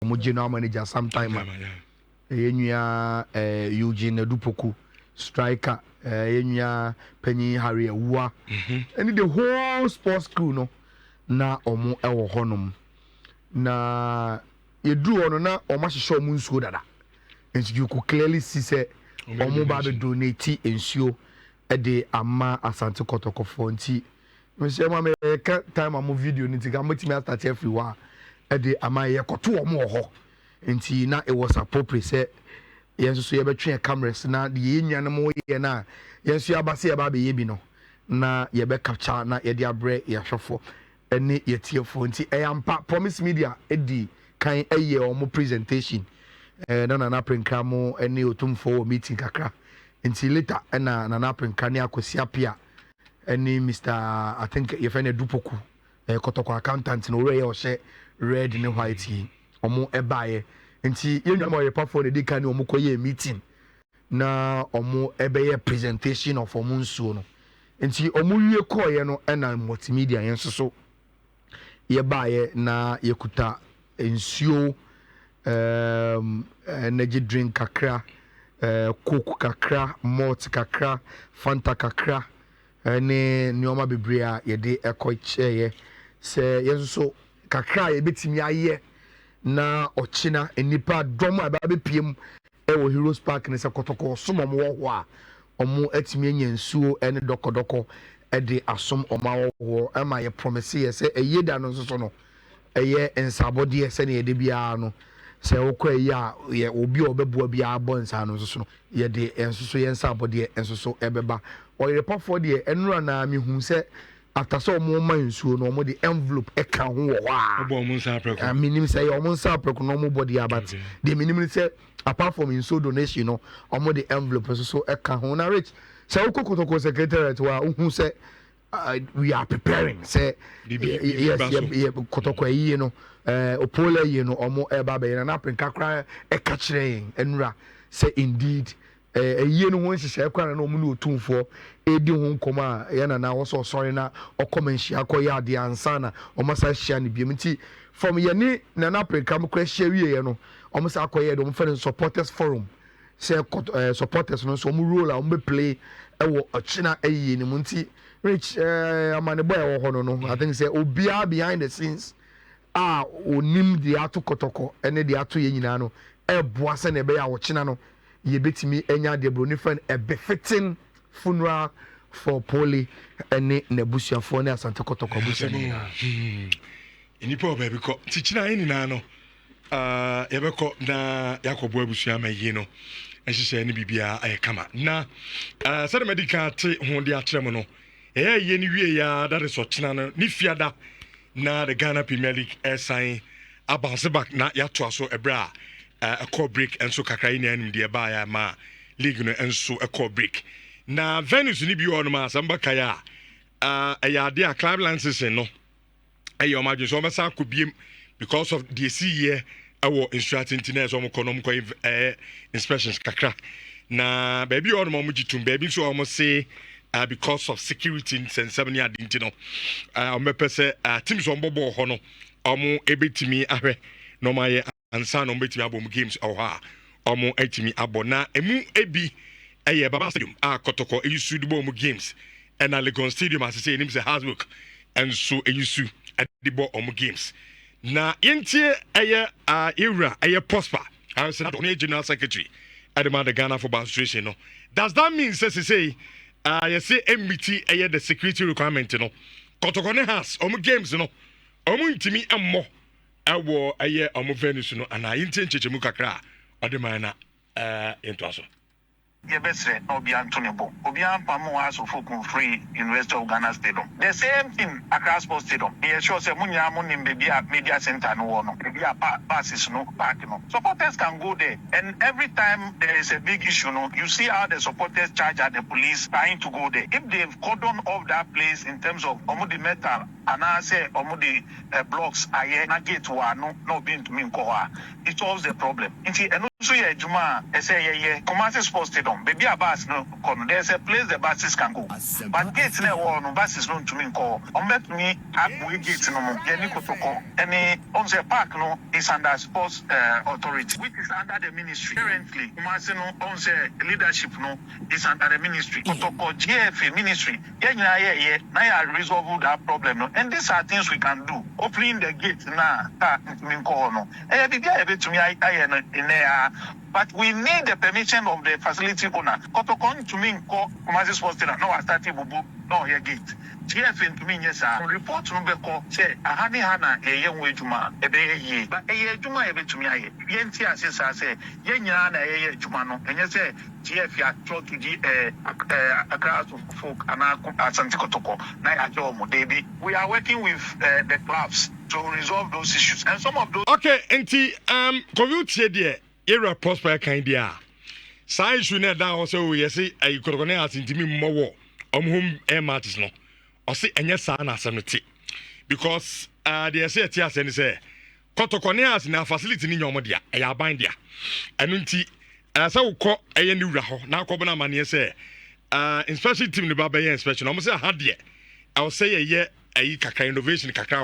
Ɔmo general manager sometime a ɛyɛ nua Eugene Adupoku, striker, ɛyɛ nua panyin Harry Awua ɛne the whole sports crew no na ɔmo ɛwɔ hɔnom. Na yɛduru hɔ no, na ɔmo ahyehyɛ ɔmo nsuo dada, nti you could clearly see sɛ ɔmo ba abɛ donate nsuo ɛde ama Asante Kɔtɔkɔfoɔ. Nti mesɛ ma mɛka time a mo video no, nti ka mɛtumi astart afiri hɔ a ɛde ama yɛkɔto ɔmo wɔ hɔ. Nti na it was appropriate sɛ yɛn nso so yɛbɛtwe yɛn cameras na deɛ yɛn nuanom yɛ no a, yɛn nso yɛaba sɛ yɛba abɛyɛ bi no na yɛbɛ capture na yɛde abrɛ yɛahwɛfoɔ ɛne yɛtiefoɔ. Nti ɛyɛ ampa, Promise Media ɛdi kan ɛyɛ ɔmo presentation na Nana Apenkra mo ɛne Otumfoɔ wɔ meeting kakra. Nti later ɛna Nana Apenkra ne Akwasi Apia ɛne Mr, I think yɛfɛ no Edupoku, Kɔtɔkɔ accountant na owurɛ yɛ ɔhyɛ red ne white yi, ɔmo ɛbaayɛ. Nti yɛn nuanom ɔyɛpafoɔ na edi kan ne ɔmo kɔ yɛ meeting na ɔmo ɛbɛyɛ presentation of ɔmo nsuo no. Nti ɔmo wie kɔɔyɛ no, ɛna multimedia yɛn nso so yɛbaayɛ na yɛkuta nsuo, energy drink kakra, Coke kakra, malt kakra, Fanta kakra ɛne nneɛma bebree a yɛde ɛkɔ kyɛɛyɛ sɛ yɛn nso so kakra a yɛbɛtumi ayɛ na ɔkyena nnipa dɔm a ɛbɛba bɛpie mu ɛwɔ Heroes Park ne sɛ Kɔtɔkɔ som ɔmo wɔ hɔ a, ɔmo atumi anya nsuo ɛne dɔkɔdɔkɔ ɛde asom ɔmo awɔhoɔ. Ɛma yɛ promise yɛ sɛ ɛyie da no nso so no, ɛyɛ nsabɔdeɛ sɛnea yɛde biara no sɛ wokɔ ɛyi a yɛ obi a ɔbɛboa biara bɔ nsa no nso so no, yɛde nso so yɛn nsabɔdeɛ nso so ɛbɛba. Ɔyerepafoɔ deɛ, ɛnura na mihu sɛ after sɛ ɔmo ma nsuo no, ɔmo de envelope ɛka ho wɔ hɔ a ɔbɔ ɔmo nsa aprɛko. Ah, menim sɛ ɛyɛ ɔmo nsa aprɛko na ɔmo bɔ deɛ, but deɛ menim ne sɛ apart from nsuo donation no, ɔmo de envelope nso so ɛka ho. Na Rich, sɛ wokɔ Kotoko secretariat hɔ a, wohu sɛ we are preparing sɛ Biribi yes, ba so. Yɛ Kɔtɔkɔ ayie no, Opole ayie no, ɔmo ɛba abɛyɛ na n'apenka koraa ɛka kyerɛ yɛn ɛnura sɛ indeed ayie no ho nhyehyɛ koraa na ɔmo ne Otumfoɔ edi ho nkɔmɔ a yɛn nana wɔsɔ ɔsɔre na ɔkɔ manhyia kɔyɛ adeɛ ansa na ɔmo asa ahyia no biem. Nti from yɛne Nana Apenka mo kora ahyia wieɛ no, ɔmo sa akɔyɛ de ɔmo fɛ no supporters forum sɛ kɔtɔ supporters no nso ɔmo role a ɔmo bɛ play ɛwɔ ɔkyena ayie no mu. Nti Rich, amanebɔ a ɛwɔ hɔ no, I think sɛ obiara behind the scenes a onim deɛ ato Kɔtɔkɔ ɛne deɛ ato yɛn nyinaa no ɛɛboa sɛnea ɛbɛyɛ a ɔkyena no yɛbɛtumi anya deɛ buroni fɛn a befitting funeral for Poli ɛne n'abusuafoɔ ne Asante Kɔtɔkɔ abusua no nyinaa. Nnipa wɔ baabi kɔ nti kyina yɛn nyinaa no, yɛbɛkɔ na yɛakɔboa abusua ma yie no nhyehyɛ ne biribiara ayɛ kama. Na sɛdeɛ madi ka te ho de akyerɛ mu no, ɛyɛ yie no wie ya, that is ɔkyena no ne fiada na the Ghana Premier League ɛsan abounce back na yɛatoa so ɛberɛ a ɛkɔ break nso kakra yi ne anim deɛ ɛbaeɛ ma league no nso ɛkɔ break. Na venues no bi wɔ hɔnom a sɛ mbɛkaeɛ a, ɛyɛ adeɛ a club licensing no ɛyɛ ɔmo adwene so ɔmo bɛsan akɔ biem because of deɛ si yɛ ɛwɔ nsuo atenten na ɛsɛ ɔmo kɔ na ɔmo kɔ inspections kakra. Na baabi a ɔnom ɔmo gye tum, baabi nso a ɔmo se because of security nsɛnsɛm ne ade nti no, ɔmo bɛpɛ sɛ teams a ɔmo bɔ bɔɔl hɔ no, ɔmo ebɛtumi ahwɛ na ɔmo ayɛ ansa na ɔmo bɛtumi abɔ ɔmo games ɛwɔ hɔ a ɔmo atumi abɔ. Na emu ebi ɛyɛ Baba Stadium a Kɔtɔkɔ eyi su de bɔ ɔmo games, ɛna Legon Stadium asese enim sɛ Hasbrook nso eyi su ɛde bɔ ɔmo games. Na yɛntie ɛyɛ ewura ɛyɛ Prosper Harrison Ado, ɔno yɛ general secretary ɛde ma the Ghana Football Association no. Does that mean sɛ sesei yɛsɛ ɛmeet ɛyɛ the security requirement no, Kɔtɔkɔ ne Hearts ɔmo games no, ɔmo ntumi mmɔ ɛwɔ ɛyɛ ɔmo venues no anaa? Yɛntie nkyɛkyɛmu kakra a ɔde man na yɛntoa so. Yɛbɛsrɛ na obiara nto ne bo, obiara mpam wɔ asofo kun free University of Ghana Stadium, the same thing Accra Sports Stadium. Yɛ sure sɛ mo nyinaa mo nim baabi a media center no wɔ no, baabi a pa buses no park no. Supporters can go there, and every time there is a big issue no, you see how the supporters charge at the police trying to go there. If they've cordoned off that place in terms of ɔmo de metal anaasɛ wɔde blocks ayɛ na gate wɔ ano na obi ntumi nkɔ hɔ a, it solves the problem. Nti ɛno nso yɛ adwuma a ɛsɛ yɛyɛ. Kumasi Sports Stadium, baabi a bus no kɔ no, there is a place the buses can go, but gate no a ɛwɔ hɔ no, buses no ntumi nkɔ hɔ. Wɔbɛtumi abue gate no mu, yɛne Kotoko ne, wohu sɛ park no is under Sports Authority, which is under the ministry. Currently, Kumasi no, wohu sɛ leadership no is under the ministry. Kotoko, GFA, ministry, yɛn nyinaa yɛyɛ na yɛ resolve that problem no, and these are things we can do. Opening the gate na car ntumi nkɔ hɔ no, ɛyɛ biribi a yɛbɛtumi ayɛ no nnɛ ara, but we need the permission of the facility owner. Kotoko ntumi nkɔ Kumasi Sports Stadium na wa start bubu na ɔyɛ gate. GFA ntumi nyɛ saa. Report no bɛkɔ sɛ aha ne ha na yɛyɛ ho adwuma a ɛbɛyɛ yie, but ɛyɛ adwuma a yɛbɛtumi ayɛ. Yɛnte ase saa sɛ yɛn nyinaa na ɛyɛyɛ adwuma no, ɛnyɛ sɛ GFA atwerɛ to gye Accra Hearts of Oak anaa Asante Kotoko na yɛagye wɔn. Deebi, we are working with the clubs to resolve those issues and some of those. Okay, nti Kofi, wotie deɛ yɛwura Prosper kan deɛ a, saa issue no ɛda hɔ sɛ o yɛse ayi Kotoko ne ase ntumi mmɔ wɔ ɔmo home air matches no, ɔse ɛnyɛ saa na asɛm no te, because deɛ ɛsɛ yɛte asɛ ne sɛ Kɔtɔkɔ ne ase na facility ne nyɛ ɔmo dea, ɛyɛ aban dea. Ɛno nti sɛ wokɔ ɛyɛ ne wura hɔ na akɔbɔ no amanneɛ sɛ inspection team ne ba bɛyɛ inspection, ɔmo sɛ aha deɛ ɛwɔ sɛ yɛyɛ ayi kakra, innovation kakra.